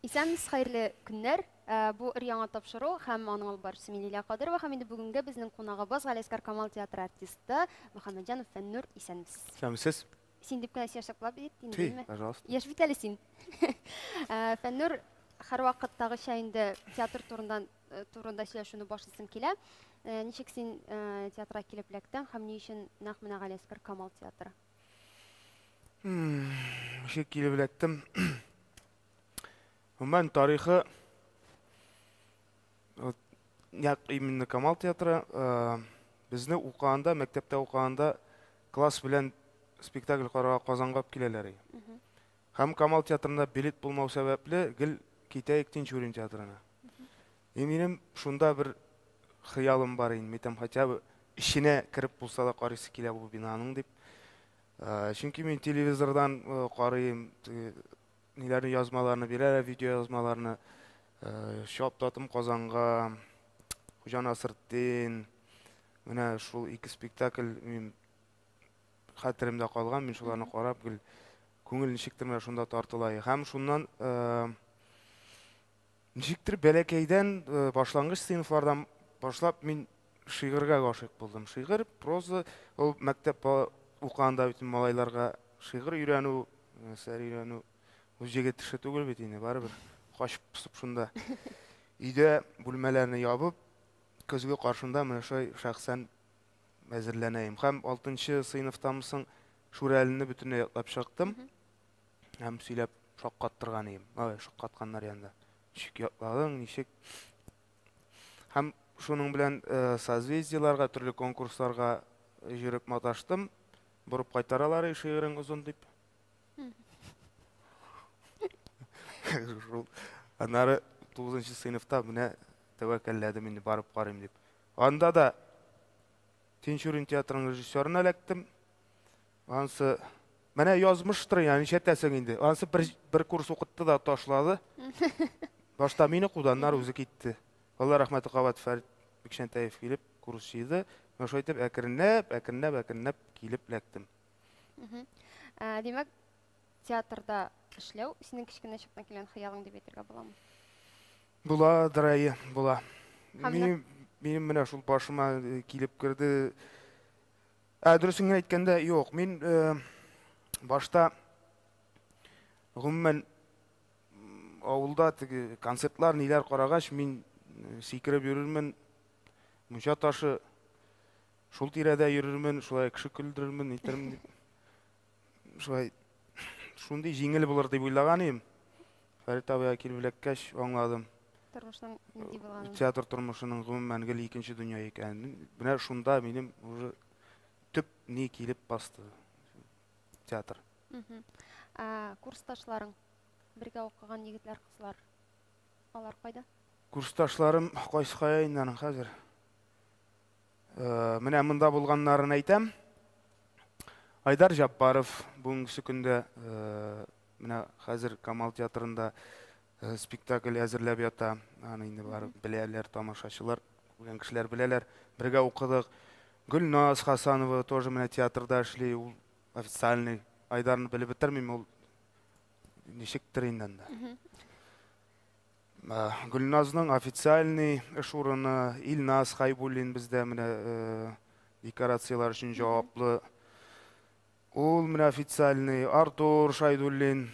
Исәнмесез, хәерле көннәр. Бу өр-яңа тапшыру һәм аның алып баручысы мин Лилия Кадырова һәм инде бүгенге безнең кунагыбыз Галиәсгар Камал театры артисты Мөхәммәтҗанов Фәннур. Исәнмесез. Исәнмесез. Син дип кенә сөйләшсәк була бит инде, димме? Пожалуйста. Яшь бит әле син. Фәннур, һәрвакыттагыча инде театр турындан турында сөйләшүне башлыйсым килә. Ничек син театрга килеп эләктең һәм ни өчен нәкъ менә Галиәсгар Камал театры? Ничек килеп эләктем? Гомумән, тарихы нәкъ именно Камал театры безне укыганда, мәктәптә укыганда класс белән спектакль карарга Казанга алып киләләр. Һәм Камал театрында билет булмау сәбәпле гел китәек Тинчурин театрына. И минем шунда бер хыялым бар инде, әйтәм, хотя бы эченә кереп булса да карыйсы килә бу бинаның дип. Чөнки мин телевизордан карыйм, ниләрне язмаларны бирәләр, видео язмаларны. Чаптатым Казанга, Хуҗа Насретдин. Менә шул ике спектакль мин хәтеремдә калган, мин шуларны карап гел күңел ничектер менә шунда тартыла. Һәм шуннан ничектер бәләкәйдән башлангыч сыйныфлардан башлап мин шигырьгә гашыйк булдым. Шигырь, проза, ул мәктәп укыганда бит малайларга шигырь өйрәнү, әсәр өйрәнү, ул җегет эше түгел бит инде, барыбер качып посып шунда. Өйдә бүлмәләрне ябып, көзге каршында менә шулай шәхсән әзерләнәем. Һәм 6 сыйныфтан соң Шүрәлене бөтенләй ятлап чыктым. Һәм сөйләп шаккаттырган идем. Ай, шаккатканнар янында. Ничек ятладың, ничек? Һәм шуның белән созвездиеларга, төрле конкурсларга йөреп маташтым. Борып кайтаралар, шигырең озын дип. Шул. Аннары 9 сыйныфта менә тәвәккәлләдем инде, барып карыйм дип. Анда да Тинчурин театрының режиссерына эләктем. Ансы менә язмыштыр, ягъни нишләтәсең инде. Ансы бер курс укытты да ташлады. Башта мине куды, аннары үзе китте. Алла рәхмәте кабат Фәрит Бикчәнтәев килеп курс җыйды. Менә шулай итеп әкренләп, әкренләп, әкренләп килеп эләктем. Димәк, театрда эшләү синең кечкенә чактан килгән хыялың дип әйтергә буламы? Була, дорогие, була. Минем, минем менә шул башыма килеп керде. Ә дөресен генә әйткәндә, юк, мин башта гомумән авылда теге концертлар, ниләр карагач, мин сикереп йөрермен, мунча ташы шул тирәдә йөрермен, шулай кеше көлдерермен, нитермен дип. Шулай шундый җиңел булыр дип уйлаган идем. Фәрит абыйга килеп эләккәч, аңладым. Тормышның нинди булганын. Театр тормышының гомумән гел икенче дөнья икәнен. Менә шунда минем уже төп ни килеп басты. Театр. Курсташларың, бергә укыган егетләр, кызлар, алар кайда? Курсташларым кайсы кая инде аның хәзер? Менә монда булганнарын әйтәм. Айдар Җаббаров бүгенге көндә менә хәзер Камал театрында спектакль әзерләп ята. Аны инде бар беләләр, тамашачылар, күргән кешеләр беләләр. Бергә укыдык. Гөлназ Хасанова тоже менә театрда эшли, ул официальный. Айдарны белеп бетермим, ул ничектер инде анда. Гөлназның официальный эш урыны, Илназ Хайбуллин бездә менә декорацияләр өчен җаваплы. Ул менә официальный, Артур Шайдуллин,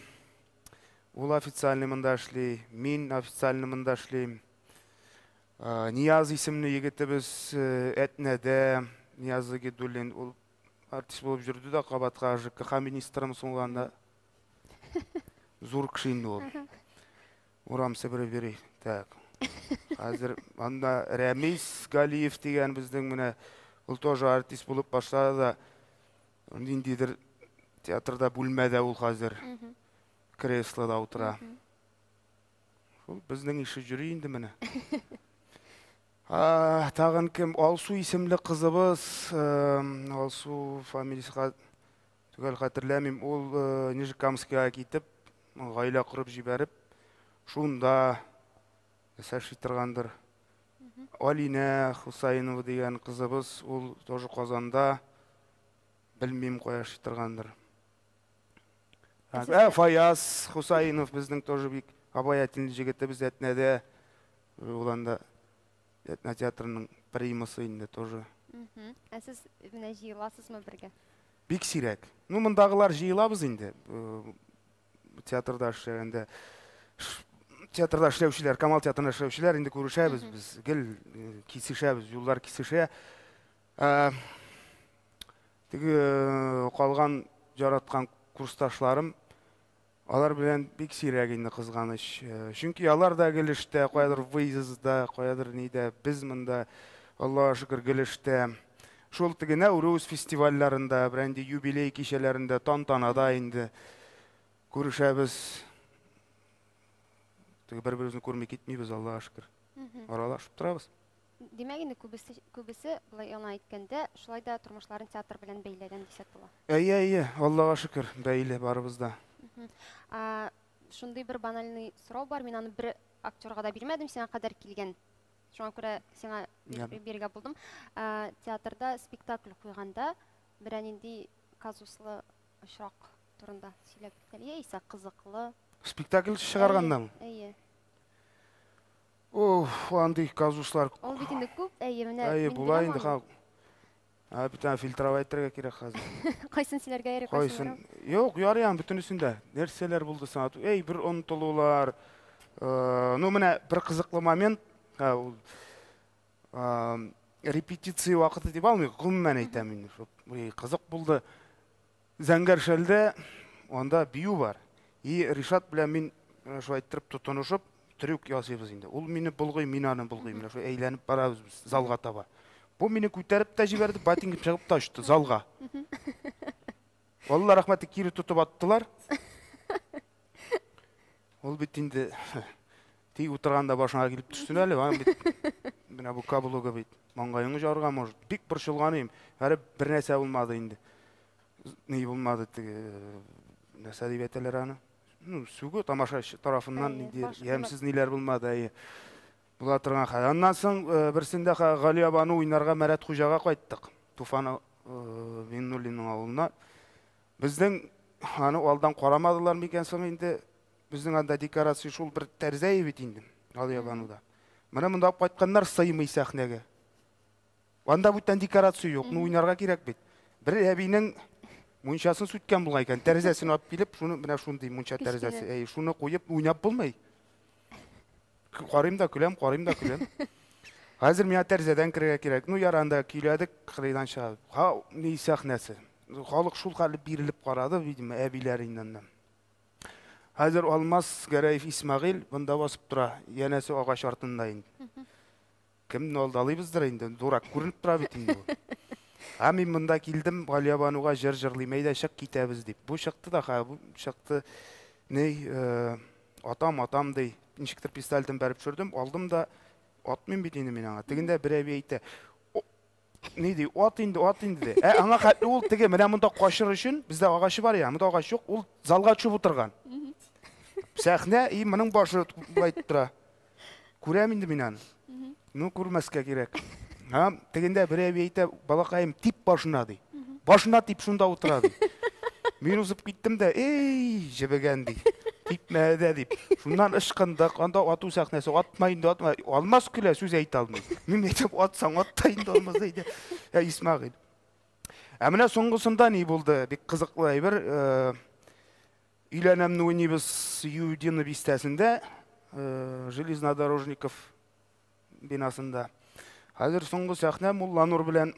ул официальный монда эшли, мин официальный монда эшлим. Нияз исемле егетебез Әтнәдә, Нияз Загидуллин, ул артист булып йөрде дә кабатка ЖКХ министрымы соң анда. Зур кеше инде ул. Урам себереп йөри. Так. Хәзер анда Рәмис Галиев дигән безнең менә ул тоже артист булып башлады да ниндидер театрда бүлмәдә ул хәзер креслода утыра. Шул безнең ише йөри инде менә. Тагын кем? Алсу исемле кызыбыз, Алсу фамилиясе төгәл хәтерләмим, ул Нижнекамскига китеп, гаилә корып җибәреп, шунда яши торгандыр. Алинә Хусаинова дигән кызыбыз, ул тоже Казанда, белмим кая яши торгандыр. Фаяз Хусаинов безнең тоже бик Обаятельный җегетебез Әтнәдә, ул анда Әтнә театрының примасы инде тоже. Ә сез менә җыеласызмы бергә? Бик сирәк. Ну, мондагылар җыелабыз инде. Театрда эшләгәндә театрда эшләүчеләр, Камал театрында эшләүчеләр инде күрешәбез без, гел кисешәбез, юллар кисешә. Теге калган яраткан курсташларым, алар белән бик сирәк инде, кызганыч. Чөнки алар да гел эштә, каядыр выездда, каядыр нидә, без монда, Аллага шөкер, гел эштә. Шул теге Нәүрүз фестивальләрендә, берәнди юбилей кичәләрендә, тантанада инде күрешәбез. Теге бер-беребезне күрми китмибез, Аллага шөкер. Аралашып торабыз. Димәк, инде күбесе, болай гына әйткәндә, шулай да тормышларын театр белән бәйләгән дисәк була. Әйе, әйе, Аллага шөкер, бәйле барыбыз да. Шундый бер банальный сорау бар, мин аны бер актерга да бирмәдем, сиңа кадәр килгән. Шуңа күрә сиңа бирергә булдым. Театрда спектакль куйганда берәр нинди казуслы очрак турында сөйләп кит әле, яисә кызыклы. Спектакль чыгаргандамы? Әйе. Уф, андый казуслар. Ул бит инде күп, әйе, менә. Әйе, була инде, ха. Ә бит аны фильтровать итәргә кирәк хәзер. Кайсын сөйләргә ярый, кайсын? Юк, ярый аны бөтенесен дә. Нәрсәләр булды соң? Эй, бер онытылулар. Ну, менә бер кызыклы момент, ул репетиция вакыты дип алмыйк, гомумән әйтәм инде. Кызык булды. Зәңгәр шәлдә анда бию бар. И Ришат белән мин шулай иттереп тотынышып трюк ясыйбыз инде. Ул мине болгый, мин аны болгыйм. Менә шулай әйләнеп барабыз без залга таба. Бу мине күтәреп тә җибәрде, ботинкам чыгып та очты залга. Алла рәхмәте, кире тотып аттылар. Ул бит инде тик утырганда башыңа килеп төшсен әле, аның бит менә бу каблугы бит маңгаеңны жарырга может. Бик борчылган идем. Әле бер нәрсә булмады инде. Ни булмады теге, нәрсә дип әйтәләр аны? Ну, сүгү тамашачы тарафыннан нинди ямьсез ниләр булмады, әйе. Була торган хәл. Аннан соң берсендә Гали абаны уйнарга Мәрәт Хуҗага кайттык. Туфан Миннуллинның авылына. Безнең аны алдан карамадылар микән соң инде? Безнең анда декорация шул бер тәрзә бит инде, Гали абануда. Менә монда алып кайтканнар, сыймый сәхнәгә. Анда бүтән декорация юк, ну уйнарга кирәк бит. Бер әбинең мунчасын сүткән булган икән, тәрәзәсен алып килеп, шуны менә шундый мунча тәрәзәсе, әй, шуны куеп уйнап булмый. Карыйм да көләм, карыйм да көләм. Хәзер миңа тәрәзәдән керергә кирәк. Ну, яр, анда көйләдек, кырыйдан чыга. Ха, ни сәхнәсе. Халык шул хәле бирелеп карады, видимо, әбиләр инде анда. Хәзер Алмаз Гәрәев Исмәгыйль монда басып тора, янәсе агач артында инде. Кемне алдалыйбыздыр инде, дурак күренеп тора бит инде бу. Ә мин монда килдем, Галиябануга җыр җырлыйм, әйдә чык китәбез дип. Бу чыкты да, ха, бу чыкты. Ни, атам, атам ди. Ничектер пистолетын бәреп төшердем, алдым да атмыйм бит инде мин аңа. Тегендә бер әби әйтә, ни ди, ат инде, ат инде ди. Ә аңа хәтле ул теге менә монда качыр өчен, бездә агачы бар я, монда агач юк, ул залга төшеп утырган. Сәхнә, и моның башы болай тора. Күрәм инде мин аны. Ну, күрмәскә кирәк. Һәм тегендә бер әби әйтә, балакаем, тип башына ди. Башына тип шунда утыра ди. Мин узып киттем дә, эй, җебегән ди. Типмәде дә дип. Шуннан ычкындык, анда ату сәхнәсе, атма инде, атма. Алмаз көлә, сүз әйтә алмый. Мин әйтәм, атсаң, ат та инде, Алмаз әйтә. Ә Исмәгыйль. Ә менә соңгысында ни булды? Бик кызыклы әйбер. Өйләнәмне уйныйбыз Юдино бистәсендә, Железнодорожников бинасында. Хәзер соңгы сәхнә Мулланур белән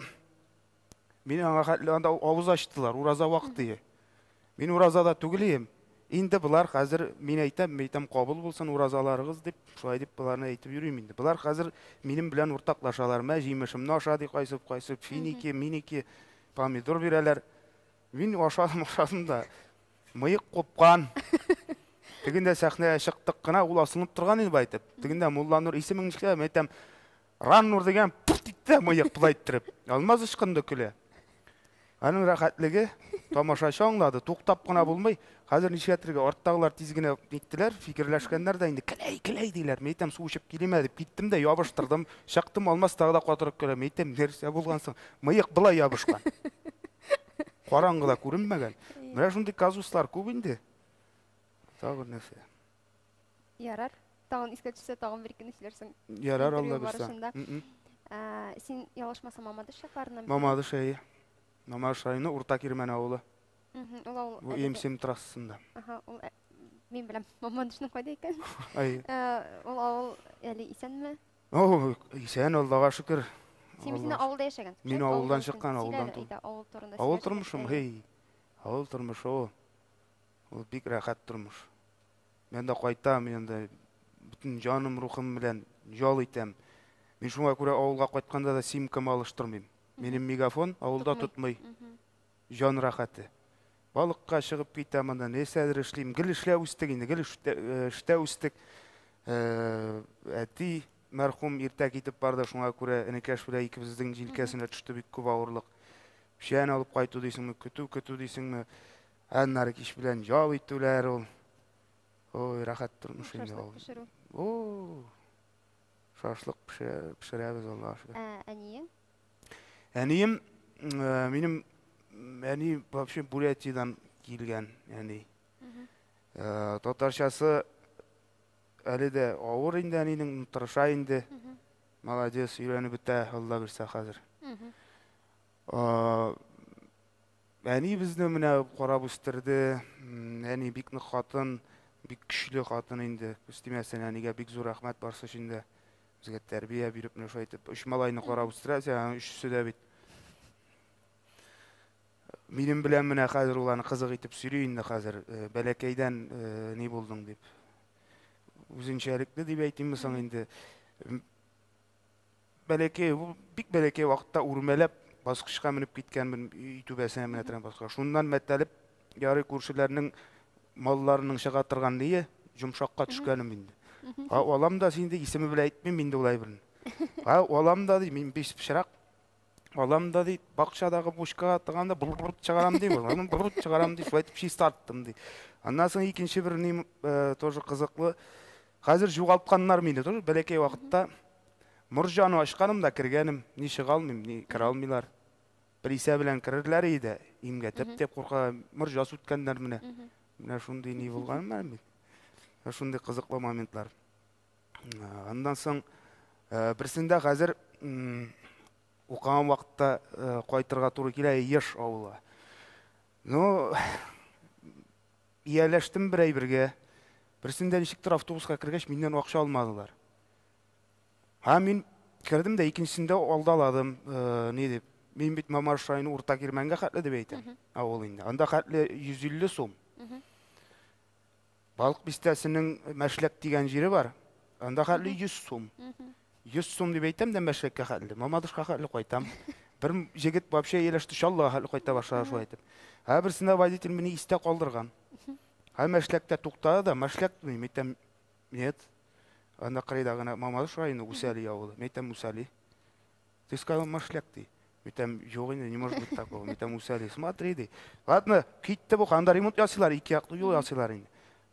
мин аңа хәтле анда авыз ачтылар, ураза вакыты. Мин уразада түгел идем. Инде болар хәзер мин әйтәм, мин әйтәм, кабул булсын уразаларыгыз дип, шулай дип боларны әйтеп йөрим инде. Болар хәзер минем белән уртаклашалар. Мә җимешемне аша ди, кайсы кайсы финики, миники, помидор бирәләр. Мин ашадым, ашадым да. Мыек купкан. Тегендә сәхнәгә чыктык кына, ул асылынып торган инде байтып. Тегендә Мулланур исемең ничек? Мин әйтәм, Раннур дигән пырт итте мыек болай иттереп. Алмаз ычкынды көлә. Аның рәхәтлеге тамашачы аңлады, туктап кына булмый. Хәзер нишләтергә? Арттагылар тиз генә ниттеләр, фикерләшкәннәр дә инде келәй, келәй диләр. Мин әйтәм, су эчеп килим әле дип киттем дә ябыштырдым. Чыктым, Алмаз тагы да катырып көлә. Мин әйтәм, нәрсә булган соң? Мыек болай ябышкан. Караңгыда күренмәгән. Менә шундый казуслар күп инде. Тагы нәрсә? Ярар. Тагын искә төшсә, тагын бер икене сөйләрсең. Ярар, Интервью Алла бирсә. барышында. Син ялгышмасам, Мамадыш якларыннан. Мамадыш, әйе. Мамадыш районы, Урта Кирмән авылы. Ул авыл Бу әле дә- М7 трассасында. Аһа, ул мин беләм, Мамадышның кайда икән. Әйе. Ул авыл әле исәнме? О, исән, Аллага шөкер. Син бит инде Аллага авылда яшәгәнсең. Мин Шәт, авылдан авылдан чыккан, үскән. авылдан Сөйлә әле, туып. әйдә, авыл турында Авыл сөйләшик. тормышым, Әйе. хей. Авыл тормышы ул. Ул бик рәхәт тормыш. Мин дә кайтам, мин анда бөтен җаным, рухым белән ял итәм. Мин шуңа күрә авылга кайтканда да симкамы алыштырмыйм. Минем мегафон авылда Тотмый. тотмый. Җан рәхәте. Балыкка чыгып китәм анда, нәрсәдер эшлим. Гел эшләп үстек инде, гел эштә үстек. Әти мәрхүм иртә китеп барды, шуңа күрә энекәш белән икебезнең җилкәсенә төште бик күп авырлык. Печән алып кайту дисеңме, көтү көтү дисеңме, аннары кич белән ял итүләр ул. Ой, рәхәт тормыш инде Шашлык ул. пешерү. О, шашлык пешерәбез, Аллага шөкер. Әниең? Әнием, минем әни вообще Бурятиядан килгән әни. Татарчасы әле дә авыр инде әнинең, тырыша инде. Молодец, өйрәнеп бетә, Алла бирсә хәзер. Әни безне менә карап үстерде. Әни бик нык хатын, бик көчле хатын инде. Күз тимәсен, әнигә бик зур рәхмәт барсы өчен дә. Безгә тәрбия биреп, менә шулай итеп, өч малайны карап үстерә, аның өчесе дә бит. Минем белән менә хәзер ул аны кызык итеп сөйли инде хәзер, бәләкәйдән ни булдың дип. Үзенчәлекле дип әйтимме соң инде. Бәләкәй, бу бик бәләкәй вакытта үрмәләп баскычка менеп киткәнмен, өй түбәсенә менә торган баскычка. Шуннан мәтәлеп, ярый күршеләрнең малларының чыга торган ние, йомшакка төшкәнем инде. А, алам да инде исеме белән әйтмим инде ул әйберне. А, алам да ди, мин биш пычрак. Алам да ди, бакчадагы бушкага тыганда бур-бур чыгарам ди, аны бур чыгарам ди, шулай итеп чистарттым ди. Аннан соң икенче бер ни тоже кызыклы. Хәзер югалтканнар мине, тоже бәләкәй вакытта морҗаны ачканым да кергәнем, ни чыга алмыйм, ни керә алмыйлар. Присә белән керерләр иде, имгәтеп дип курка, морҗа сүткәннәр менә. Менә шундый ни булган менә бит. Менә шундый кызыклы моментлар. Аннан соң берсендә хәзер укыган вакытта кайтырга туры килә еш авылга. Ну, ияләштем бер әйбергә. Берсендә ничектер автобуска кергәч, миннән акча алмадылар. Һәм мин кердем дә икенчесендә алдаладым, ни дип. Мин бит Мамадыш районы Урта Кирмәнгә хәтле дип әйтәм. Авыл инде. Анда хәтле 150 сум. Балык бистәсенең Мәшләк дигән җире бар. Анда хәтле 100 сум. 100 сум дип әйтәм дә Мәшләккә хәтле. Мамадышка хәтле кайтам. Бер җегет вообще ияләште, Чаллыга хәтле кайта башлады шулай итеп. Һәр берсендә водитель мине истә калдырган. Һәм Мәшләктә туктады да, Мәшләк дим, әйтәм, нет. Анда кырыйда гына Мамадыш районы Усали авылы. Мин әйтәм, Усали. Ты сказал Мәшләк ди. Мин әйтәм, юк инде, не может быть такого. Мин әйтәм, Усали, смотри ди. Ладно, китте бу, анда ремонт ясыйлар, ике яклы юл ясыйлар инде.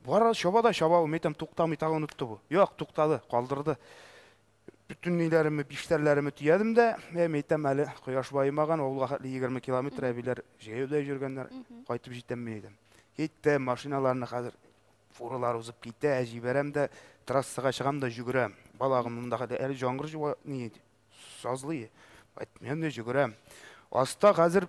Бара чаба да чаба, мин әйтәм, туктамый, тагын онытты бу. Юк, туктады, калдырды. Бөтен ниләремне, биштәрләремне төядем дә, мин әйтәм, әле кояш баемаган, авылга хәтле 20 километр әбиләр җәяүдә йөргәннәр, кайтып җитәм мин әйтәм. Китте, машиналарны хәзер фуралар узып китә, җибәрәм дә, трассага чыгам да йөгерәм. Балагым монда хәтле әле яңгыр җуа, ни, сазлый. Әйтмәм дә йөгерәм. Аста хәзер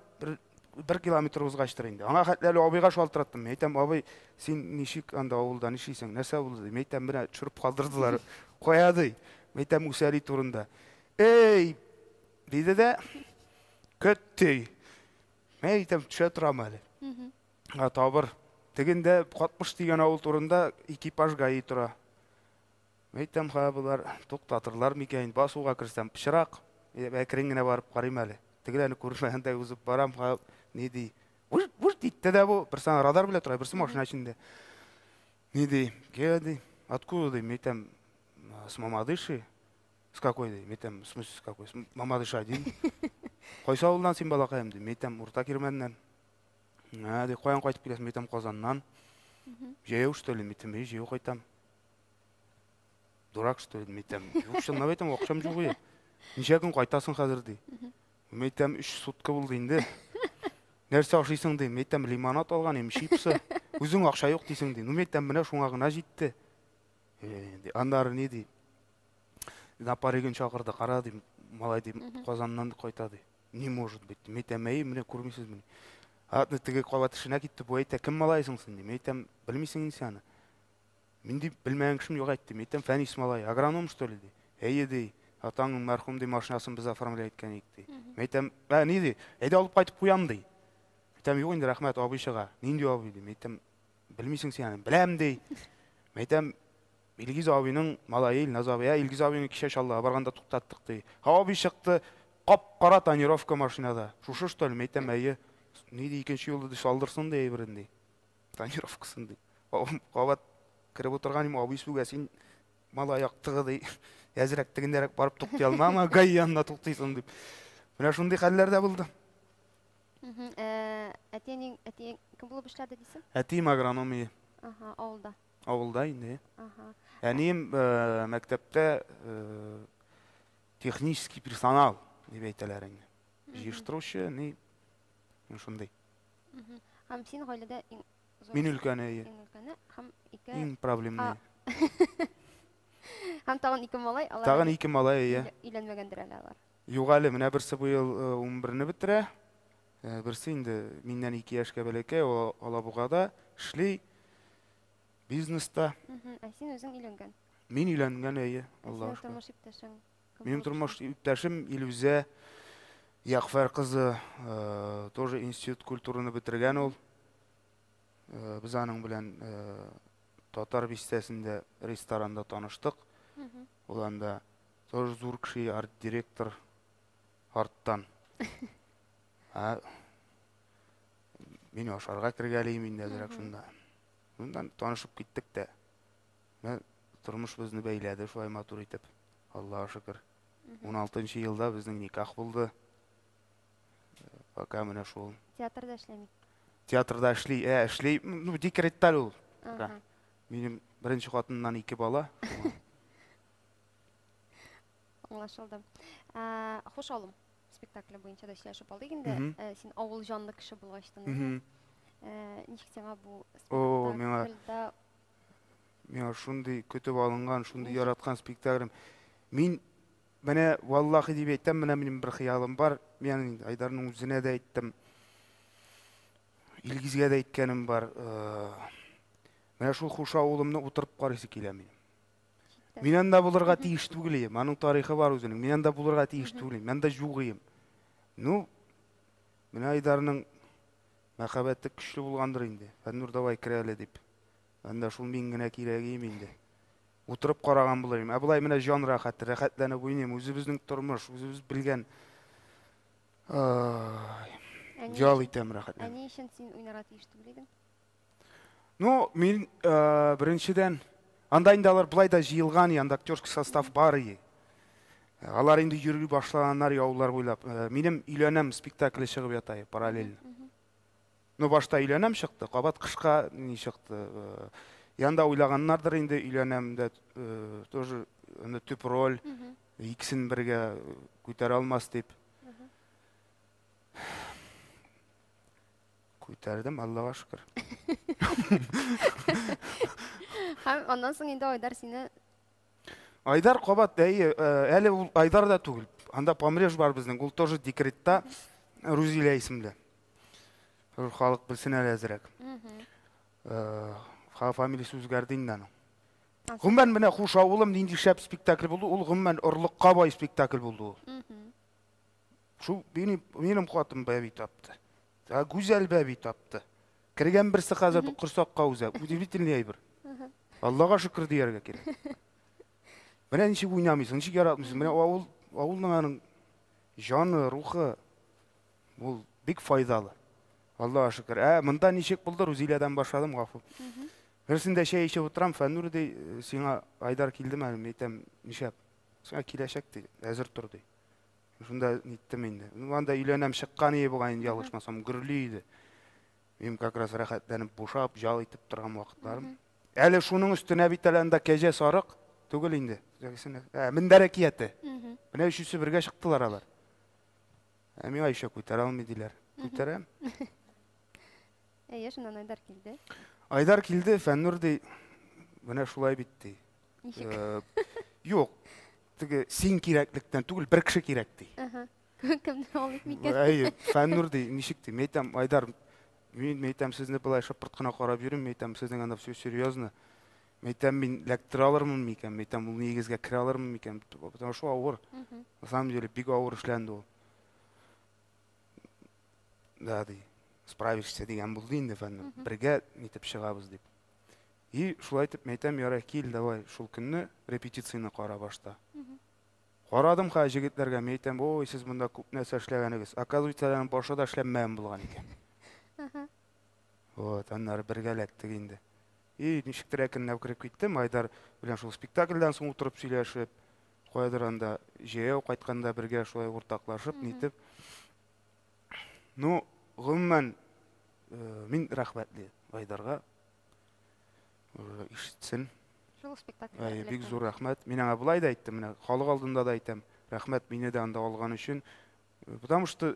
бер километр узгачтыр инде. Аңа хәтле әле абыйга шалтыраттым. Мин әйтәм, абый, син ничек анда авылда нишлисең? Нәрсә булды? Мин әйтәм, менә төшереп калдырдылар. Кая ди? Мин әйтәм, Усали турында. Эй, диде дә, көт ди. Мин әйтәм, төшә торам әле. Ә, табыр. Тегендә Катмыш дигән авыл турында экипаж ГАИ тора. Мин әйтәм, ха, болар туктатырлар микән? Басуга керсәм, пычрак. Әкрен генә барып карыйм әле. Тегеләрне күрмәгәндә узып барам, ха, ни ди? Вуж, вуж итте дә бу. Берсе радар белән тора, берсе машина эчендә. Ни ди? Кая ди? Откуда ди? Мин әйтәм, с Мамадыши. С какой ди? Мин әйтәм, в смысле с какой? С Мамадыш один. Кайсы авылдан син балакаем ди? Мин әйтәм, Урта Кирмәннән. Ә, ди, каян кайтып киләсең? Мин әйтәм, Казаннан. Җәяү, что ли? Мин әйтәм, әй, җәяү кайтам. Дурак, что ли? Мин әйтәм, юк, чынлап әйтәм, акчам юк иде. Ничә көн кайтасың хәзер ди? Мин әйтәм, 3 сутка булды инде. Нәрсә ашыйсың ди? Мин әйтәм, лимонад алган идем, чипсы. Үзең акча юк дисең ди. Ну, мин әйтәм, менә шуңа гына җитте. Аннары ни ди? Напаригын чакырды, кара ди, малай ди, Казаннан кайта ди. Не может быть. Мин әйтәм, әй, менә күрмисезмени? Атны теге кабат эшенә китте, бу әйтә, кем малайсың син ди. Мин әйтәм, белмисең инде син аны. Мин ди, белмәгән кешем юк әйтте. Мин әйтәм, Фәнис малай, агроном что ли ди. Әйе ди. Атаңның мәрхүм ди машинасын без оформлять иткән идек ди. Мин әйтәм, ә ни ди? Әйдә алып кайтып куям ди. Әйтәм, юк инде, рәхмәт, абый чыга. Нинди абый ди. Мин әйтәм, белмисең син аны. Беләм ди. Мин әйтәм, Илгиз абыйның малае Илназ абый. Ә Илгиз абыйны кичә Чаллыга барганда туктаттык ди. Һа абый чыкты, кап-кара тонировка машинада. Шушы что ли? Мин әйтәм, әйе. Ни ди, икенче юлы ди, салдырсын ди әйберен ди. Тонировкасын ди. Кабат кереп утырган идем, абый сүгә, син малай актыгы ди. Әзрәк тегендәрәк барып туктый алмамы, ГАИ янына туктыйсың дип. Менә шундый хәлләр дә булды. Әтиең, әтиең кем булып эшләде дисең? Әтием агроном ие. Ага, авылда. Авылда инде. Ага. Әнием мәктәптә технический персонал дип әйтәләр инде. Җыештыручы, ни шундый. Һәм син гаиләдә иң зур. Мин өлкәне, әйе. Иң өлкәне һәм ике Иң проблемный. Һәм тагын ике малай, алар Тагын ике малай, әйе. Өйләнмәгәндер әле алар. Юк әле, менә берсе быел 11-не бетерә. Берсе инде миннән 2 яшькә бәләкәй, ул Алабугада эшли, бизнеста. Ә син үзең өйләнгән? Мин өйләнгән, әйе, Аллага шөкер. Тормыш иптәшең? Минем тормыш иптәшем Илүзә Ягъфәр кызы, тоже институт культураны бетергән ул. Без аның белән Татар бистәсендә ресторанда таныштык. Ул анда тоже зур кеше, арт-директор арттан. Ә мин ашарга кергәлим инде әзрәк шунда. Шуннан танышып киттек тә. Менә тормыш безне бәйләде шулай матур итеп. Аллага шөкер. 16 елда безнең никах булды. Пока менә шул. Театрда эшләми. Театрда эшли, ә, эшли, ну, декретта ул. Минем беренче хатыннан ике бала. Аңлашылды. Хуш алым спектакле буенча да сөйләшеп алдык инде. Син авыл җанлы кеше булгач та. Ничек сиңа бу спектакльдә? Миңа шундый көтеп алынган, шундый яраткан спектаклем. Мин менә валлахи дип әйтәм, менә минем бер хыялым бар. Мин инде Айдарның үзенә дә әйттем. Илгизгә дә әйткәнем бар. Менә шул Хуш авылымны утырып карыйсы килә минем. Мин анда булырга тиеш түгел идем. Аның тарихы бар үзенең. Мин анда булырга тиеш түгел идем. Мин анда юк идем. Ну, менә Айдарның мәхәббәте көчле булгандыр инде. Фәннур, давай кер әле дип. Анда шул мин генә кирәк идем инде. Утырып караган булыр идем. Ә болай менә җан рәхәте, рәхәтләнеп уйныйм. Үзебезнең тормыш, үзебез белгән. Ял итәм рәхәтләнеп. Ә ни өчен син уйнарга тиеш түгел идең? Ну, мин беренчедән, анда инде алар былай да җыелган, анда актерский состав бар и. Алар инде йөри башлаганнар яулар буйлап. Минем өйләнәм спектакле чыгып ята параллельно. Ну, башта өйләнәм чыкты, кабат кышка ни чыкты. Янда уйлаганнардыр инде өйләнәм дә тоже анда төп роль, икесен бергә күтәрә алмас дип. Күтәрдем, Аллага шөкер. Һәм аннан соң инде Айдар сине Айдар кабат, әйе, әле ул Айдар да түгел. Анда помреж бар безнең, ул тоже декретта Рузилә исемле. Халык белсен әле әзрәк. Фамилиясе үзгәрде инде аның. Гомумән менә Хуш авылым нинди шәп спектакль булды, ул гомумән орлыкка бай спектакль булды ул. Шул минем хатын бәби тапты. Ә Гүзәл бәби тапты. Кергән берсе хәзер корсакка үзә. Удивительный әйбер. Аллага шөкер дияргә кирәк. Менә ничек уйнамыйсың, ничек яратмыйсың. Менә авыл, авылның аның җаны, рухы ул бик файдалы. Аллага шөкер. Ә монда ничек булды? Рузиләдән башладым, гафу. Берсендә чәй эчеп утырам, Фәннур ди, сиңа Айдар килдеме әле? Мин әйтәм, нишләп? Сиңа киләчәк ди, әзер тор ди. Шунда ниттем инде. Ну, анда өйләнәм чыккан ие бугай инде, ялгышмасам, гөрли иде. Минем как раз рәхәтләнеп бушап, ял итеп торган вакытларым. Әле шуның өстенә бит әле анда кәҗә сарык түгел инде. Ә, мендәр әкияте. Менә өчесе бергә чыктылар алар. Ә миңа еще күтәрә алмый диләр. Күтәрәм. Әйе, шуннан Айдар килде. Айдар килде, Фәннур ди, менә шулай бит ди. Ничек? Юк, теге син кирәклектән түгел, бер кеше кирәк ди. Кемне алыйк микән? Әйе, Фәннур ди, ничек ди? Мин әйтәм, Айдар, мин әйтәм, сезне болай шыпырт кына карап йөрим, мин әйтәм, сезнең анда все серьезно. Мин әйтәм, мин эләктерә алырмын микән? Мин әйтәм, ул нигезгә керә алырмын микән? Потому что авыр. На самом деле, бик авыр эшләнде ул. Да, ди, справишься дигән булды инде Фәннур. Бергә нитеп чыгабыз дип. И шулай итеп, мин әйтәм, ярай, кил, давай, шул көнне репетицияне кара башта. Карадым хәзер җегетләргә, мин әйтәм, ой, сез монда күп нәрсә эшләгәнегез. Оказывается, аның башы да эшләнмәгән булган икән. Вот, аннары бергә эләктек инде. И ничектер әкренләп кереп киттем. Айдар белән шул спектакльдән соң утырып сөйләшеп, каядыр анда җәяү кайтканда бергә шулай уртаклашып, нитеп. Ну, гомумән, мин рәхмәтле Айдарга. Ишетсен. Шул спектакль. Әй, бик зур рәхмәт. Мин аңа болай да әйттем, менә халык алдында да әйтәм. Рәхмәт мине дә анда алган өчен. Потому что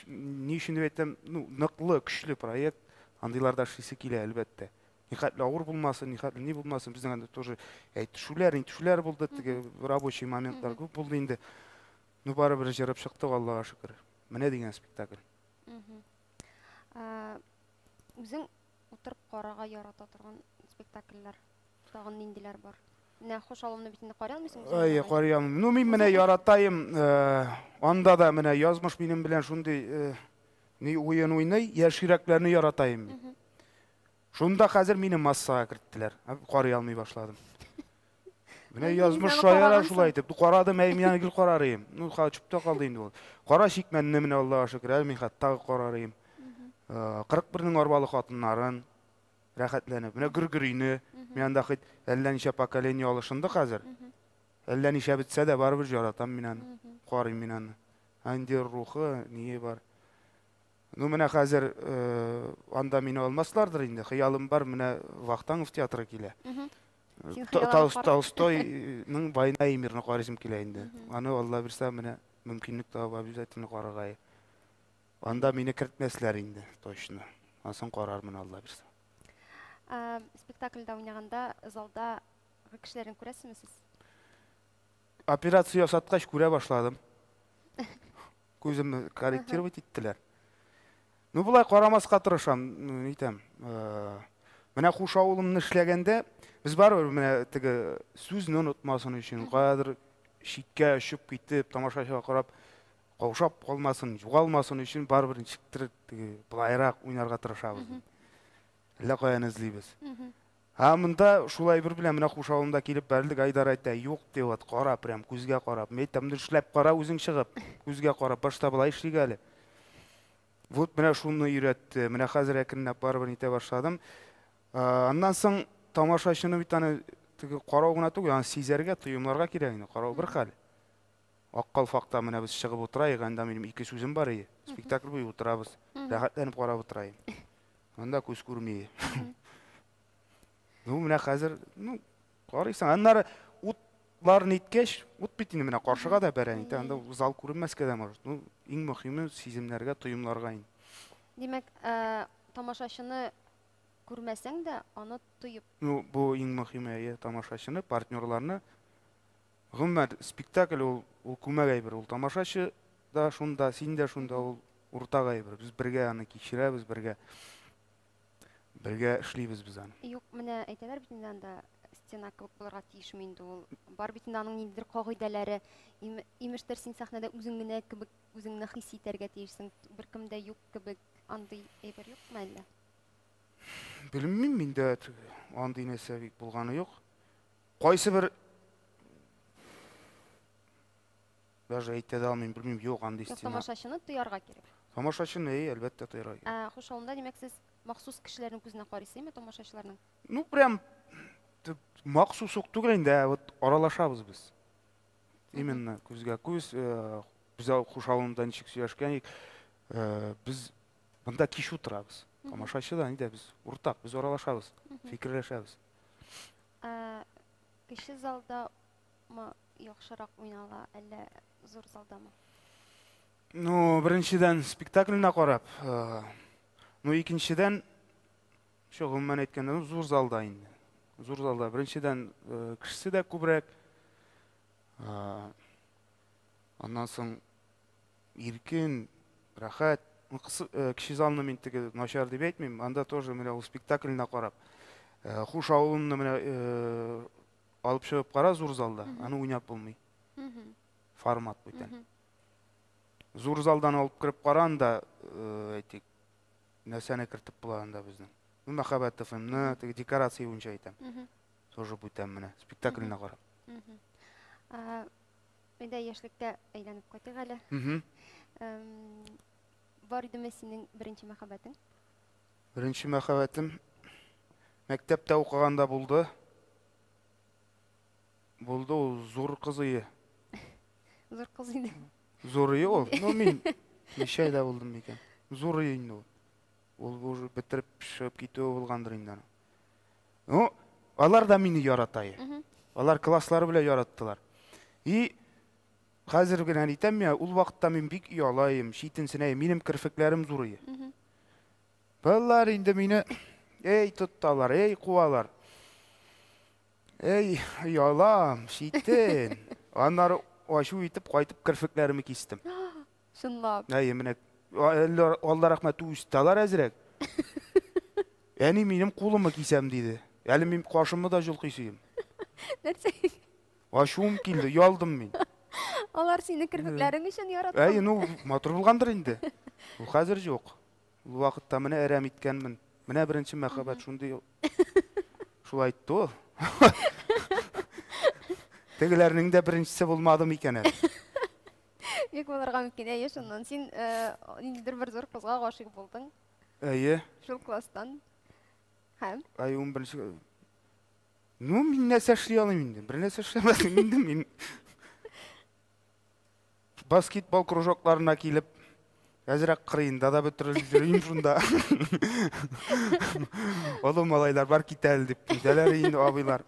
ни өчен дип әйтәм, ну, ныклы, көчле проект. Андыйларда эшлисе килә, әлбәттә. Нихәтле авыр булмасын, нихәтле ни булмасын, безнең анда тоже әйтешүләр, нитешүләр булды, теге рабочий моментлар күп булды инде. Ну, барыбер җырып чыктык, Аллага шөкер. Менә дигән спектакль. Үзең утырып карарга ярата торган спектакльләр тагын ниндиләр бар? Менә Хуш авылымны бит инде карый алмыйсың үзең. Әйе, карый алмыйм. Ну, мин менә яратайым, анда да менә язмыш минем белән шундый ни уен уйный, яшь йөрәкләрне яратайым мин. Шунда хәзер мине массага керттеләр. Карый алмый башладым. Менә язмыш шаяра шулай итеп. Карадым, әй, мин аны гел карар идем. Ну, хәзер чүптә калды инде ул. Кара чикмәнне менә Аллага шөкер, әле мин хәтта карар идем. 41-нең арбалы хатыннарын рәхәтләнеп. Менә Гөргөрине, мин анда хит әллә ничә поколение алышынды хәзер. Әллә ничә бетсә дә барыбер яратам мин аны. Карыйм мин аны. Инде рухы, ние бар. Ну, менә хәзер анда мине алмаслардыр инде. Хыялым бар, менә Вахтангов театры килә. Толстойның «Война и мирны» карыйсым килә инде. Аны Алла бирсә, менә мөмкинлек табып обязательно карарга. Анда мине кертмәсләр инде, точно. Ансын карармын, Алла бирсә. Спектакльдә уйнаганда залда кешеләрне күрәсезме сез? Операция ясаткач күрә башладым. Күземне корректировать иттеләр. Ну, болай карамаска тырышам, нитәм. Менә Хуш авылымны эшләгәндә, без барыбер менә теге сүзне онытмасын өчен, каядыр читкә очып китеп, тамашачыга карап, каушап калмасын, югалмасын өчен барыбер ничектер теге былайрак уйнарга тырышабыз. Әллә каян эзлибез. Ә монда шулай бер белән менә Хуш авылында килеп бәрелдек, Айдар әйтә, юк ди, вот кара прям күзгә карап. Мин әйтәм, эшләп кара үзең чыгып, күзгә карап, башта болай эшлик әле. Вот менә шуны өйрәтте. Менә хәзер әкренләп барыбер нитә башладым. Аннан соң тамашачыны бит аны теге карау гына түгел, аны сизәргә, тоемларга кирәк инде. Карау бер хәл. Ак калфакта менә без чыгып утырайык, анда минем ике сүзем бар иде. Спектакль буе утырабыз. Рәхәтләнеп карап утырайым. Анда күз күрми. Ну, менә хәзер, ну, карыйсың. Аннары утлар ниткәч, ут бит инде менә каршыга да бәрә, нитә, анда зал күренмәскә дә может. Ну, иң мөһиме сиземнәргә, тоемларга инде. Димәк, тамашачыны күрмәсәң дә, аны тоеп. Ну, бу иң мөһиме, әйе, тамашачыны, партнерларны. Гомумән, спектакль ул күмәк әйбер, ул тамашачы да шунда, син дә шунда, ул уртак әйбер. Без бергә аны кичерәбез, бергә эшлибез без аны. Юк, менә әйтәләр бит инде анда стена кебек булырга тиешме инде ул. Бар бит инде аның ниндидер кагыйдәләре. Имештер, син сәхнәдә үзең генә кебек үзеңне хис итәргә тиешсең. Беркем дә юк кебек, андый әйбер юкмы әллә? Белмим, миндә андый нәрсә бик булганы юк. Кайсы бер даже әйтә дә алмыйм, белмим, юк андый стена. Тамашачыны тоярга кирәк. Тамашачыны, әй, әлбәттә тоярга кирәк. Хуш авылында, димәк, сез махсус кешеләрнең күзенә карыйсызмы, тамашачыларның? Ну, прям махсус ук түгел инде, вот аралашабыз без. Именно күзгә күз, без Хуш авылында ничек сөйләшкән идек, без монда кич утырабыз. Тамашачы да инде без уртак, без аралашабыз, фикерләшәбез. Кече залдамы яхшырак уйнала, әллә зур залдамы? Ну, беренчедән спектакльне карап, ну, икенчедән, шул гомумән әйткәндә, зур залда инде. Зур залда беренчедән кешесе дә күбрәк. Аннан соң иркен, рәхәт. Кече залны мин теге начар дип әйтмим. Анда тоже менә ул спектакльне карап. Хуш авылымны менә алып чыгып кара зур залда, аны уйнап булмый. Формат бүтән. Зур залдан алып кереп кара анда, әйтик, нәрсәне кертеп була анда безнең. Ну, Мәхәббәт ФМны, теге декорация буенча әйтәм. Тоже бүтән менә, спектакльне карап. Әйдә, яшьлеккә әйләнеп кайтыйк әле. Бар идеме синең беренче мәхәббәтең? Беренче мәхәббәтем мәктәптә укыганда булды. Булды ул, зур кыз ие. Зур кыз иде. Зур ие ул. Ну, мин ничә айда булдым микән? Зур ие инде ул. Ул уже бетереп чыгып китүе булгандыр инде аның. Ну, алар да мине ярата ие. Алар класслары белән яраттылар. И хәзер генә әйтәм я, ул вакытта мин бик оялаем, читенсенәем, минем керфекләрем зур ие. Болар инде мине эй тотталар, эй куалар. Эй, оялам, читен. Аннары ачу итеп кайтып керфекләремне кистем. Чынлап. Әйе, менә әллә Алла рәхмәте үсте алар әзрәк. Әни минем кулымны кисәм диде. Әле мин кашымны да җолкыйсыйм. Нәрсә? Ачуым килде, оялдым мин. Алар сине керфекләрең өчен яраткан. Әйе, ну, матур булгандыр инде. Ул хәзер юк. Ул вакытта менә әрәм иткәнмен. Менә беренче мәхәббәт шундый. Шулай әйтте ул. Тегеләрнең дә беренчесе булмады микән әле? Бик булырга мөмкин. Әйе, шуннан син ниндидер бер зур кызга гашыйк булдың. Әйе. Шул класстан. Һәм? Әйе, 11. Ну, мин нәрсә эшли алыйм инде? Бер нәрсә эшләмәдем инде мин. Баскетбол кружокларына килеп, әзрәк кырыенда да бөтерелеп йөрим шунда. Олы малайлар бар китә әле дип китәләр инде абыйлар.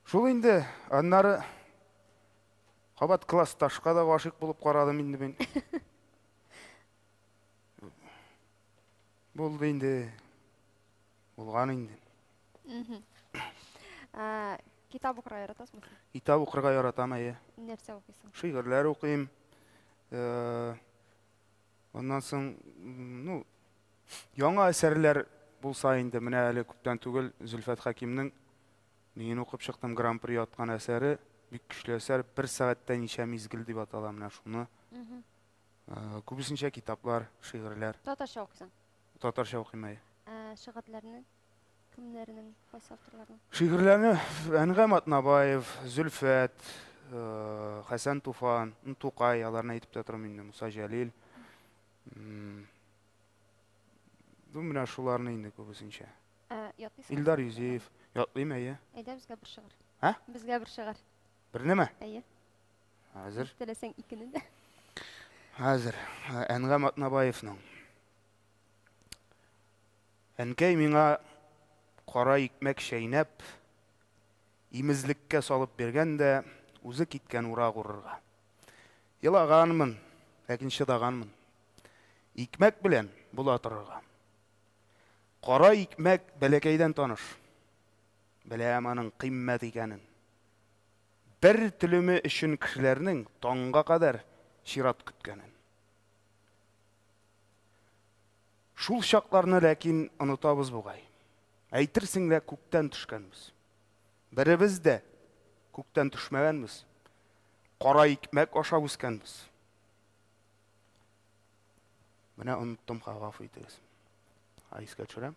Шул инде, аннары кабат классташка да гашыйк булып карадым инде мин. Булды инде. Булган инде. Китап укырга яратасыңмы? Китап укырга яратам, әйе. Нәрсә укыйсың? Шигырьләр укыйм. Аннан соң, ну, яңа әсәрләр булса инде, менә әле күптән түгел Зөлфәт Хәкимнең мин укып чыктым Гран-при яткан әсәре, бик көчле әсәр, бер сәгатьтә ничә мизгел дип атала менә шуны. Күбесенчә китаплар, шигырьләр. Татарча укыйсың? Татарча укыйм, әйе. Шигырьләрне кемнәрнең, кайсы авторларның? Шигырьләрне Әнгам Атнабаев, Зөлфәт, Хәсән Туфан, Тукай, аларны әйтеп тә тормыйм инде, Муса Җәлил. Ну, менә шуларны инде күбесенчә. Ятлыйсың? Илдар Юзеев. Ятлыйм, әйе. Әйдә, безгә бер шигырь. Ә? Безгә бер шигырь. Бернеме? Әйе. Хәзер. Теләсәң икене дә. Хәзер. Әнгам Атнабаевның. Әнкәй миңа кара икмәк чәйнәп, имезлеккә салып биргән дә, үзе киткән урак урырга. Елаганмын, ләкин чыдаганмын. Икмәк белән була торырга. Кара икмәк бәләкәйдән таныш. Беләм аның кыйммәт икәнен. Бер телеме өчен кешеләрнең таңга кадәр чират көткәнен. Шул чакларны ләкин онытабыз бугай. Әйтерсең лә күктән төшкәнбез. Беребез дә күктән төшмәгәнбез. Кара икмәк ашап үскәнбез. Менә оныттым, гафу итегез. Искә төшерәм.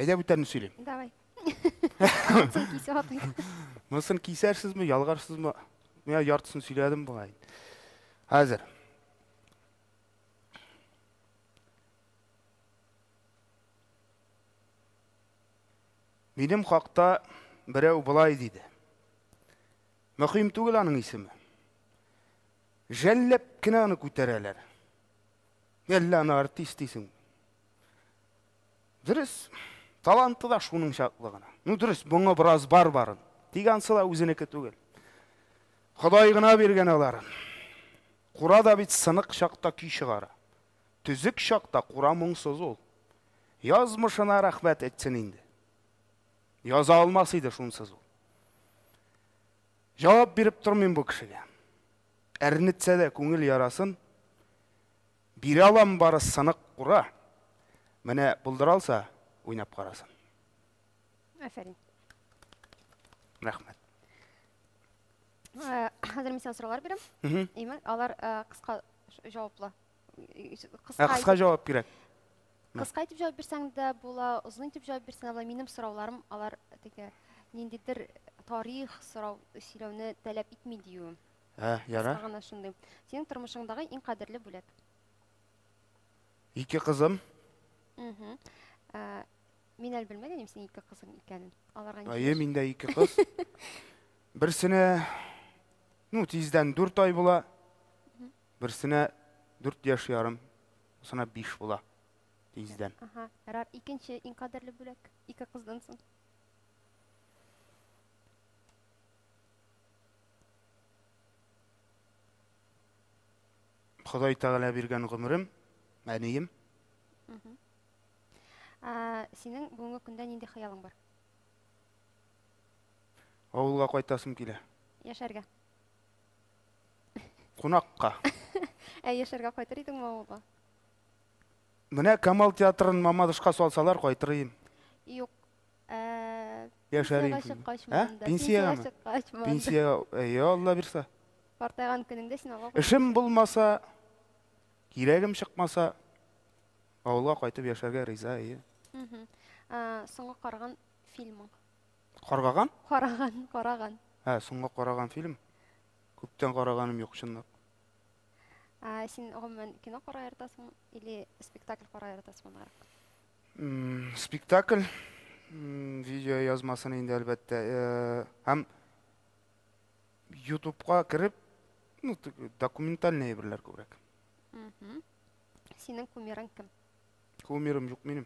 Әйдә бүтәнне сөйлим. Давай. Монысын кисеп атыйк. Монысын кисәрсезме, ялгарсызмы? Мин яртысын сөйләдем бугай. Хәзер. Минем хакта берәү болай диде. Мөһим түгел аның исеме. Жәлләп кенә аны күтәрәләр. Әллә аны артист дисең. Дөрес, таланты да шуның чаклы гына. Ну, дөрес, моңа бераз бар барын. Тик ансы да үзенеке түгел. Ходай гына биргән аларын. Кура да бит сынык чакта көй чыгара. Төзек чакта кура моңсыз ул. Язмышына рәхмәт әйтсен инде. Яза алмас иде шунсыз ул. Җавап биреп тормыйм бу кешегә. Әрнетсә дә күңел ярасын, бирә алам бары сынык кура. Менә булдыра алса, уйнап карасын. Афәрин. Рәхмәт. Хәзер мин сиңа сораулар бирәм. Име? Алар кыска җаваплы. Кыска, кыска җавап кирәк. Кыска итеп җавап бирсәң дә була, озын итеп җавап бирсәң дә була. Минем сорауларым алар теге ниндидер тарих сорау сөйләүне таләп итми диюем. Ә, яра. Кыска гына шундый. Синең тормышыңдагы иң кадерле бүләк? Ике кызым. Мин әле белмәгән идем синең ике кызың икәнен. Аларга ничә Әйе, яшь? миндә ике кыз. Берсенә, ну, тиздән 4 ай була. Берсенә 4 яшь ярым. Бусына 5 була. Тиздән. Ага, ярар. Икенче иң кадерле бүләк ике кыздан соң. Ходай Тәгалә биргән гомерем, әнием. Синең бүгенге көндә нинди хыялың бар? Авылга кайтасым килә. Яшәргә. Кунакка. Ә яшәргә кайтыр идеңме авылга? Менә Камал театрын Мамадышка салсалар, кайтыр идем. Юк. Яшәр Пенсиягә идем. чыккач Ә? монда. Пенсиягәме? чыккач монда. Пенсиягә, әйе, Алла бирсә. Картайган көнеңдә син авылга Эшем булмаса, кирәгем чыкмаса, авылга кайтып яшәргә риза, әйе. Соңгы караган фильмың? Каргаган? Караган, караган. Ә, соңгы караган фильм? Күптән караганым юк, чынлап. Син гомумән кино карарга яратасың или спектакль карарга яратасың ныграк? Спектакль, видео язмасын инде әлбәттә. Һәм YouTubeга кереп, ну, документальный әйберләр күбрәк. Синең кумирың кем? Кумирым юк минем.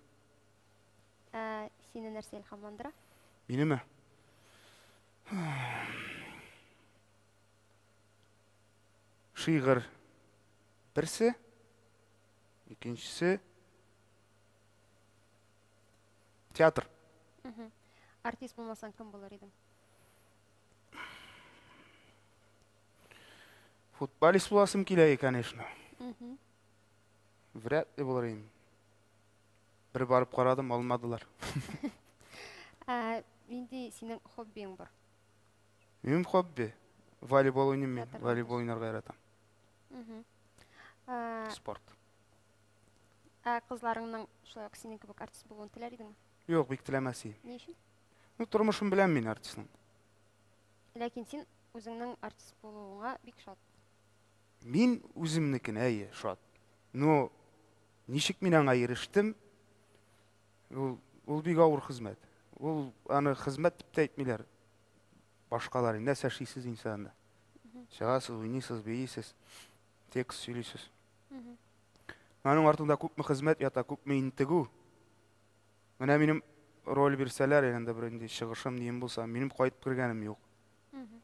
Сине нәрсә илһамландыра? Минеме? Шигырь берсе, икенчесе театр. Артист булмасаң кем булыр идең? Футболист буласым килә, конечно. Вряд ли булыр идем. Бер барып карадым, алмадылар. Нинди синең хоббиң бар? Минем хобби волейбол уйныйм мин, волейбол уйнарга яратам. Спорт. Ә кызларыңның шулай ук синең кебек артист булуын теләр идеңме? Юк, бик теләмәс идем. Ни өчен? Ну, тормышым белән мин артистның. Ләкин син үзеңнең артист булуыңа бик шат. Мин үземнекенә, әйе, шат. Но ничек мин аңа ирештем? Ул бик авыр хезмәт. Ул аны хезмәт дип тә әйтмиләр. Башкалар нәрсә эшлисез инсанда? Чыгасыз, уйныйсыз, бийсез, текст сөйлисез. Аның артында күпме хезмәт ята, күпме интегү. Менә минем роль бирсәләр, инде бер инде чыгышым нием булса, минем кайтып кергәнем юк.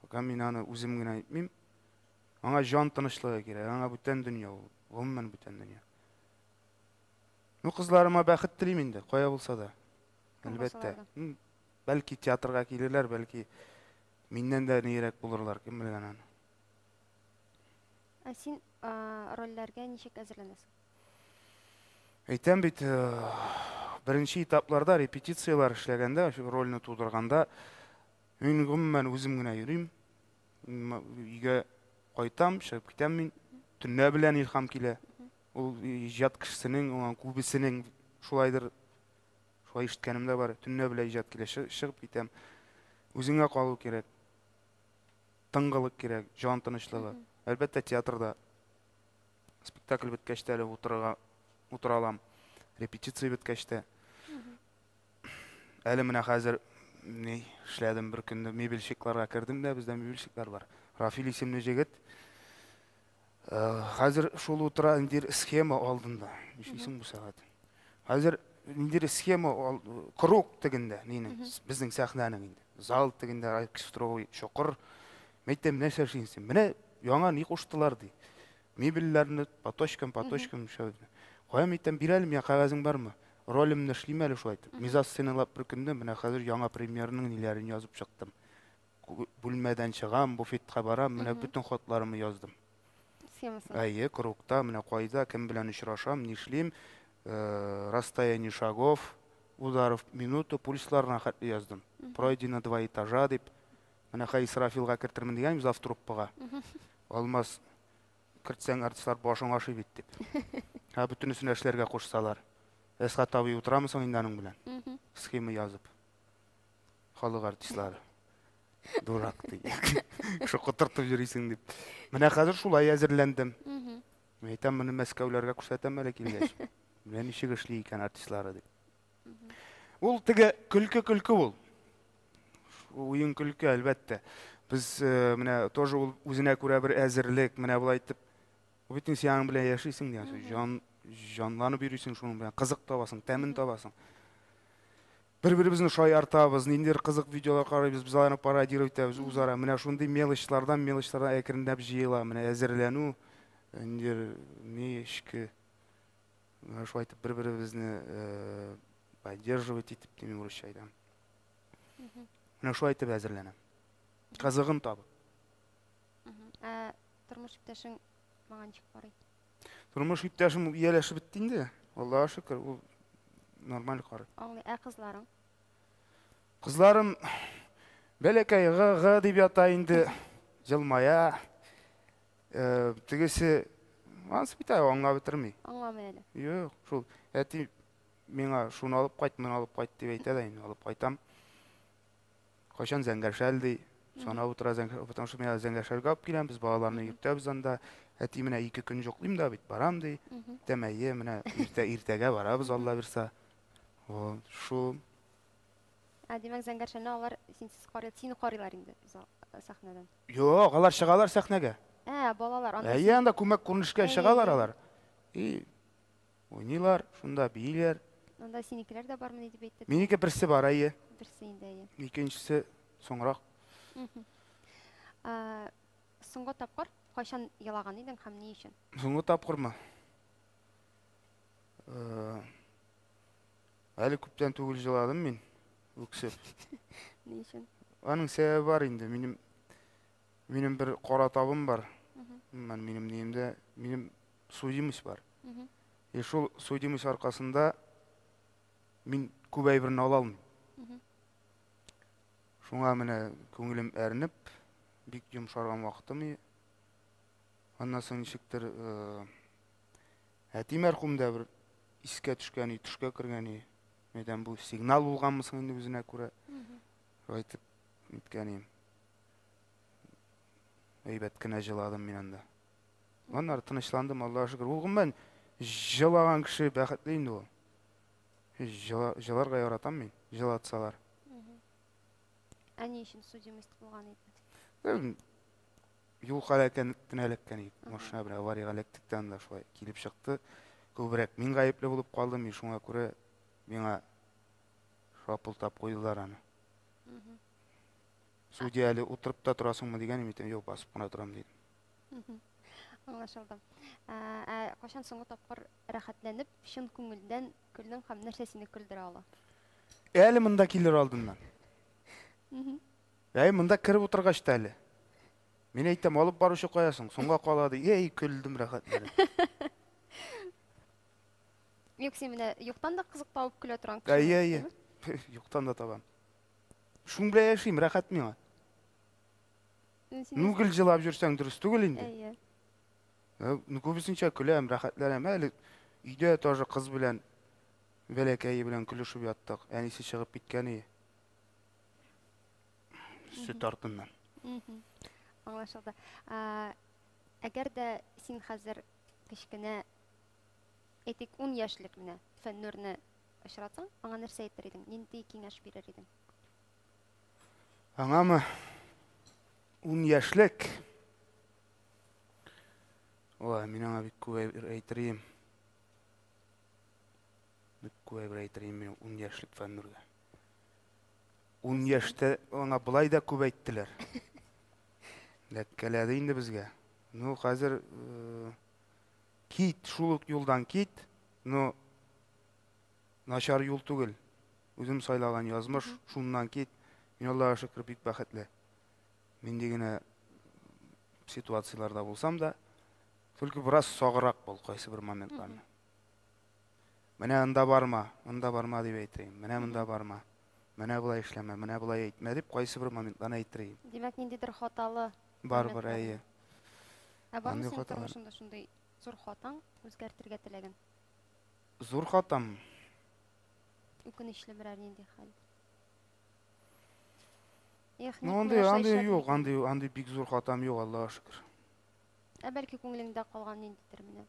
Пока мин аны үзем генә әйтмим. Аңа җан тынычлыгы кирәк, аңа бүтән дөнья ул, гомумән бүтән дөнья. Ну, кызларыма бәхет телим инде, кая булса да. Әлбәттә. Бәлки театрга килерләр, бәлки миннән дә нирәк булырлар, кем белгән аны. Ә син рольләргә ничек әзерләнәсең? Әйтәм бит, беренче этапларда репетицияләр эшләгәндә, шул рольне тудырганда, мин гомумән үзем генә йөрим. Өйгә кайтам, чыгып китәм мин. Төнлә белән илһам килә. Ул иҗат кешесенең, уңа күбесенең шулайдыр, шулай ишеткәнем дә бар. Төнлә белән иҗат килә, чыгып китәм. Үзеңә калу кирәк. Тынгылык кирәк, җан тынычлыгы. Әлбәттә, театрда спектакль беткәч тә әле утыра алам. Репетиция беткәч тә. Әле менә хәзер ни эшләдем бер көнне, мебельщикларга кердем дә, бездә мебельщиклар бар. Рафил исемле җегет. Хәзер шул утыра ниндидер схема алдында. Нишлисең бу сәгать? Хәзер ниндидер схема круг тегендә, нинең, безнең сәхнәнең инде. Зал тегендә, оркестровый чокыр. Мәйтәм, нәрсә эшлисең? Менә яңа ни куштылар ди. Мебельләрне по точкам, по точкам шәү. Кая әйтәм, бир әле миңа кәгазең бармы? Ролемне эшлим әле шулай итеп. Мизансценалап бер көндә менә хәзер яңа премьераның ниләрен язып чыктым. Бүлмәдән чыгам, буфетка барам, менә бөтен хатларымны яздым. Схемасын. Әйе, кругта, менә кайда, кем белән очрашам, нишлим, расстояние шагов, ударов в минуту, пульсларына хәтле яздым. Пройдено два этажа дип. Менә хәй Исрафилга кертермен дигән завтруппага. Алмаз кертсәң артистлар башың ашый бит дип. Ә бөтенесен эшләргә кушсалар. Әсхәт абый утырамы соң инде аның белән? Схема язып. Халык артистлары. Дурак ди. Шул котыртып йөрисең дип. Менә хәзер шулай әзерләндем. Мин әйтәм, моны Мәскәүләргә күрсәтәм әле килгәч. Менә ничек эшли икән артистлары дип. Ул теге көлке-көлке ул. Уен көлке, әлбәттә. Без менә тоже ул үзенә күрә бер әзерлек, менә болай итеп. Ул бит инде син аның белән яшисең дигән сүз. Җан, җанланып йөрисең шуның белән, кызык табасың, тәмен табасың. Бер-беребезне шаяртабыз, ниндидер кызык видеолар карыйбыз, без аларны пародировать итәбез үзара. Менә шундый мелочлардан, мелочлардан әкренләп җыела. Менә әзерләнү, ниндидер ни эчке. Менә шулай итеп бер-беребезне поддерживать итеп димим русча әйтәм. Менә шулай итеп әзерләнәм. Кызыгын табып. Ә тормыш иптәшең моңа ничек карый? Тормыш иптәшем ияләшеп бетте инде. Аллаһка шөкер, ул нормаль карый. Аңлый. Ә кызларың? Кызларым бәләкәй г-г дип ята инде, җылмая. Тегесе анысы бит әле аңлап бетерми. Аңламый әле. Юк, шул әти миңа шуны алып кайт, моны алып кайт дип әйтә дә инде, алып кайтам. Кайчан зәңгәр шәл ди, санап утыра зәңгәр, потому что мин зәңгәр шәлгә алып киләм, без балаларны йөртәбез анда. Әти менә 2 көн йоклыйм да бит, барам ди. Әйтәм, әйе, менә иртәгә барабыз, Алла бирса. Вот, шул. Ә, димәк, зәңгәр шәлне алар синсез карый, сине карыйлар инде сәхнәдән. Юк, алар чыгалар сәхнәгә. Ә, балалар, анда Әйе, анда күмәк күренешкә чыгалар алар. И уйныйлар, шунда бииләр. Анда синекеләр дә бармы дип әйтте? Минеке берсе бар, әйе. Берсе инде, әйе. Икенчесе соңрак. Соңгы тапкыр кайчан елаган идең һәм ни өчен? Соңгы тапкырмы? Әле күптән түгел җыладым мин, үксеп. Ни өчен? Аның сәбәбе бар инде. Минем бер кара табым бар. Минем ниемдә, минем судимость бар. И шул судимость аркасында мин күп әйберне ала алмыйм. Шуңа менә күңелем әрнеп, бик йомшарган вакытым. Аннан соң ничектер, әти мәрхүм дә бер искә төшкән, төшкә кергән. Мәдән бу сигнал булганмы соң инде үзенә күрә. Шулай итеп ниткән идем. Әйбәт кенә җыладым мин анда. Аннары тынычландым, Аллаһка шөкер. Ул гомумән җылаган кеше бәхетле инде ул. Җыларга яратам мин, җылатсалар. Ә ни өчен судимость булган иде? Юл һәлакәтенә эләккән идек. Машина белән аварияга эләктек тә анда шулай килеп чыкты. Күбрәк мин гаепле булып калдым, мин шуңа күрә миңа шапылтап куйдылар аны. Судья әле утырып та торасыңмы дигән идем, юк, басып кына торам дидем. Аңлашылды. Ә кайчан соңгы тапкыр рәхәтләнеп, чын күңелдән көлдең һәм нәрсә сине көлдерә ала? Әле монда килер алдыннан. Әй, монда кереп утыргач та әле. Мин әйтәм, алып баручы каясың? Соңга кала ди. Эй, көлдем рәхәтләнеп. Юк, син менә юктан да кызык табып көлә торган кеше. Әйе, әйе. Юктан да табам. Шуның белән яшим, рәхәт миңа. Ну, гел җылап йөрсәң дөрес түгел инде. Әйе. Ну, күбесенчә көләм, рәхәтләнәм. Әле өйдә тоже кыз белән, бәләкәе белән көлешеп яттык. Әнисе чыгып киткән иде. Сөт артыннан. Аңлашылды. Әгәр дә син хәзер кечкенә, әйтик, 10 яшьлек менә Фәннурны очратсаң, аңа нәрсә әйтер идең? Нинди киңәш бирер идең? Аңамы? 10 яшьлек? Ой, мин аңа бик күп әйбер әйтер идем. Бик күп әйбер әйтер идем мин 10 яшьлек Фәннурга. 10 яшьтә аңа былай да күп әйттеләр. Ләккәләде инде безгә. Ну, хәзер кит, шул ук юлдан кит. Но начар юл түгел. Үзем сайлаган язмыш, шуннан кит. Мин Аллага шөкер бик бәхетле. Нинди генә ситуацияләрдә булсам да, только бераз саграк бул кайсы бер моментларны. Менә анда барма, анда барма дип әйтәем. Менә монда барма. Менә болай эшләмә, менә болай әйтмә дип кайсы бер моментларны әйттерәем. Димәк, ниндидер хаталы Бар, бар, әйе. Ә бармы синең тормышыңда шундый зур хатаң, үзгәртергә теләгән? Зур хатам? Үкенечле берәр нинди хәл? Эх, ну, андый, андый юк, андый, андый бик зур хатам юк, Аллага шөкер. Ә бәлки күңелеңдә калган ниндидер менә.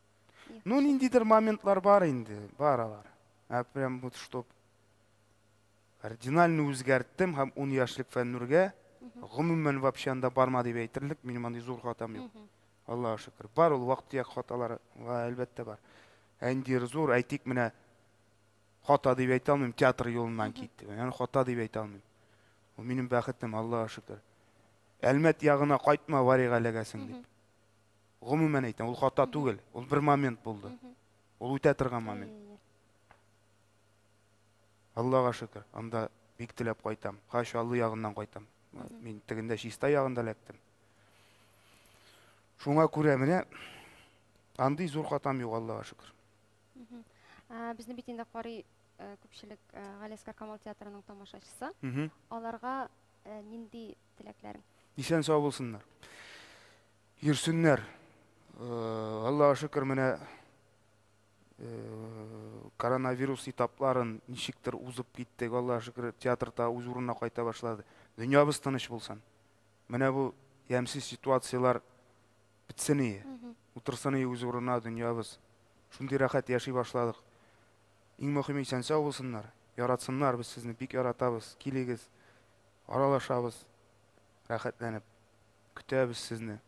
Ну, ниндидер моментлар бар инде, бар алар. Ә прям вот чтоб кардинально үзгәрттем һәм 10 яшьлек Фәннүргә гомумән вообще анда барма дип әйтерлек, минем андый зур хатам юк. Аллага шөкер. Бар ул вак-төяк хаталар, әлбәттә бар. Ә инде зур, әйтик менә хата дип әйтә алмыйм, театр юлыннан китте. Ягъни хата дип әйтә алмыйм. Ул минем бәхетем, Аллага шөкер. Әлмәт ягына кайтма, аварияга эләгәсең дип. Гомумән әйтәм, ул хата түгел, ул бер момент булды. Ул үтә торган момент. Аллага шөкер, анда бик теләп кайтам. Ха, Чаллы ягыннан кайтам. Мин тегендә Чистай ягында эләктем. Шуңа күрә менә андый зур хатам юк, Аллага шөкер. Безне бит инде карый күпчелек Галиәсгар Камал театрының тамашачысы. Аларга нинди теләкләрең? Исән сау булсыннар. Йөрсеннәр. Аллага шөкер, менә коронавирус этапларын ничектер узып киттек. Аллага шөкер, театр та үз урынына кайта башлады. Дөньябыз тыныч булсын. Менә бу ямьсез ситуацияләр бетсен ие. Утырсын ие үз урынына дөньябыз. Шундый рәхәт яши башладык. Иң мөһиме исән сау булсыннар, яратсыннар, без сезне бик яратабыз. Килегез, аралашабыз, рәхәтләнеп. Көтәбез сезне.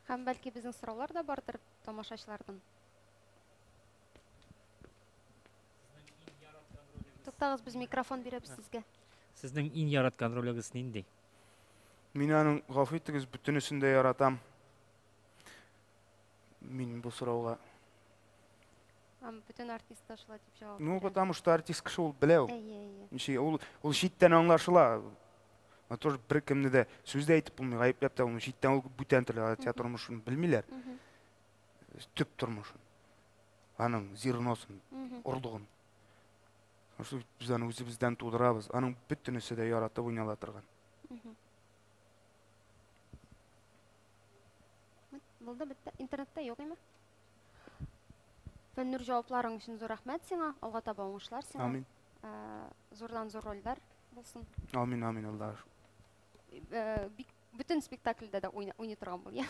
Һәм бәлки безнең сораулар да бардыр тамашачылардан. Туктагыз, без микрофон бирәбез сезгә. Сезнең иң яраткан ролегез нинди? Мин аның, гафу итегез, бөтенесен дә яратам. Мин бу сорауга. Һәм бөтен артист та шулай дип җавап Ну, потому что артист кеше ул белә ул. Әйе, әйе. Ничек ул ул читтән аңлашыла. Но тоже беркемне дә сүз дә әйтеп булмый, гаепләп тә булмый. Читтән ул бүтән төрле театр тормышын белмиләр. Төп тормышын. Аның зерносын, орлыгын. Шул без аны үзебездән тудырабыз. Аның бөтенесе дә яратып уйнала торган. Булды, бетте. Интернетта юк име? Фәннүр, җавапларың өчен зур рәхмәт сиңа. Алга таба уңышлар сиңа. Амин. Зурдан зур рольләр булсын. Амин, амин, Аллага шөкер. Бик бөтен спектакльдә дә уйный торган бул, я.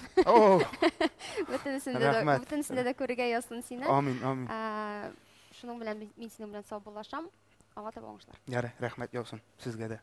Бөтенесендә дә, бөтенесендә дә күрергә язсын сине. Амин, амин. Шуның белән мин синең белән саубуллашам. Алга таба уңышлар. Ярый, рәхмәт яусын сезгә дә.